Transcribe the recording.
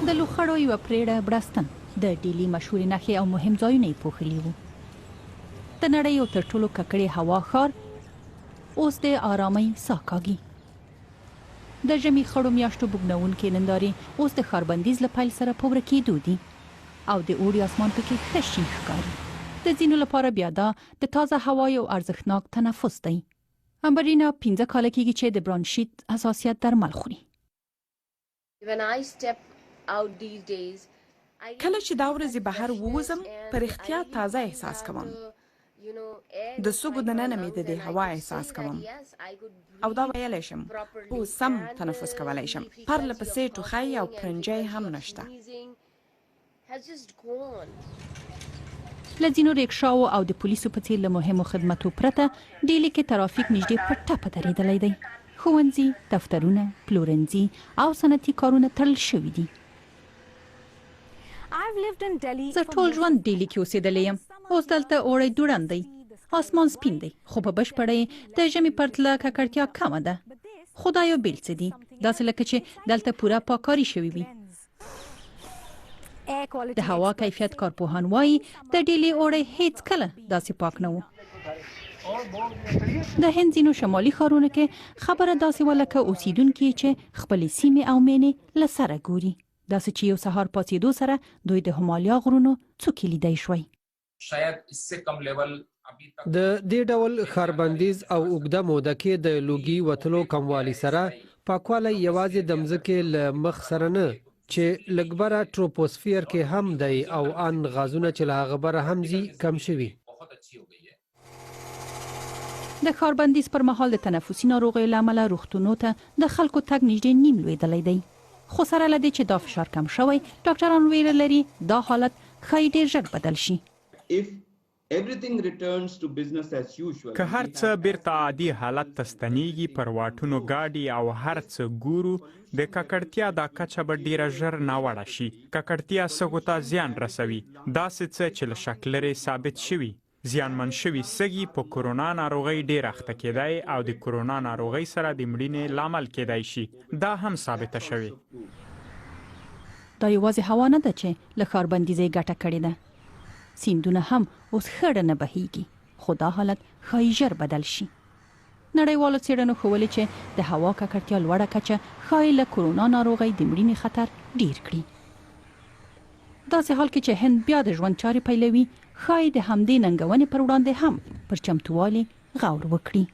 د لوخړو یوه پرېړه بړستن د ډیلي مشهورې نښې او مهم ځایونه یې پوښلي وو. د نړۍ یو تر ټولو ککړې هوا ښار اوس د آرامۍ ساه کاږي. د ژمي خړو میاشتو بوږنوونکې نندارې اوس د ښاربندیز له پیل سره په ورکېدو دي او د اوړي اسمان پکې ښه شین ښکاري. د ځینو لپاره بیا دا د تازه هوا یو ارزښتناک تنفس دی. امبرینا 5 کاله کېږي چې د برانشیت حساسیت درمل خوري. کله چې دا ورځې بهر ووځم، په رښتیا تازه احساس کوم. د سږو دننه مې د دې هوا احساس کوم او دا ویلی شم، هو سم تنفس کولی شم. پرله پسې ټوخی او پرنجی هم نشته. له ځینو ریکشاو او د پولیسو په څیر له مهمو خدمتو پرته ډیلي کې ترافیک نږدې په ټپه درېدلی دی. ښوونځي، دفترونه، پلورنځي او صنعتي کارونه تړل شوي دي. زه ټول ژوند ډیلي کې اوسېدلې یم. اوس دلته اوړی دوړن دی. آسمان سپین دی، خو په بشپړه یې د ژمي پرتله ککړتیا کمه ده. خو دا یو بېل څه دي، داسې لکه چې دلته پوره پاکاري شوې وي. د هوا کیفیت کارپوهان وایي د ډیلي اوړی هیڅ کله داسې پاک نه و. د هند ځینو شمالي ښارونو کې خبره داسې وه لکه اوسیدونکي چې خپلې سیمې او مېنې له سره ګوري، داسې چې یو سهار پاڅېدو سره دوی د همالیا غرونو څوکې لیدای شوای. د دې ډول ښاربندیز او اوږده موده کې د لوګي وتلو کموالي سره پاکوالی یوازې د مځکې له مخ سره نه چې لږ بره ټروپوسفیر کې هم دی او ان غازونه چې له هغه بره هم ځي کم شوي. د ښاربندیز پر مهال د تنفسي ناروغیو له امله روغتونو ته د خلکو تګ نږدې نیم لوېدلی دی. خو سره له دې چې دا فشار کم شوی، ډاکټران وېره لري دا حالت ښايي ډېر ژر بدل شي. که هر څه بیرته عادي حالت ته ستنیږي، پر واټونو ګاډي او هر څه ګورو، د ککړتیا دا کچه به ډیره ژر ناوړه شي. ککړتیا سږو ته زیان رسوي، داسې څه چې له شک لرې ثابت شوي. زیانمن شوي سږي په کرونا ناروغۍ ډیر اخته کیدای او د کرونا ناروغۍ سره د مړینې لامل کیدای شي. دا هم ثابته شوې. دا یوازې هوا نه ده چې له ښاربندیزه یې ګټه کړې ده. سیندونه هم اوس خړه نه بهیږي، خو دا حالت ښايي ژر بدل شي. نړیوالو څېړنو ښوولې چې د هوا ککړتیا لوړه کچه ښايي له کرونا ناروغۍ د مړینې خطر ډېر کړي. داسې حال کې چې هند بیا د ژوند چارې پیلوي، ښايي د همدې ننګونې پر وړاندې هم پر چمتووالي غور وکړي.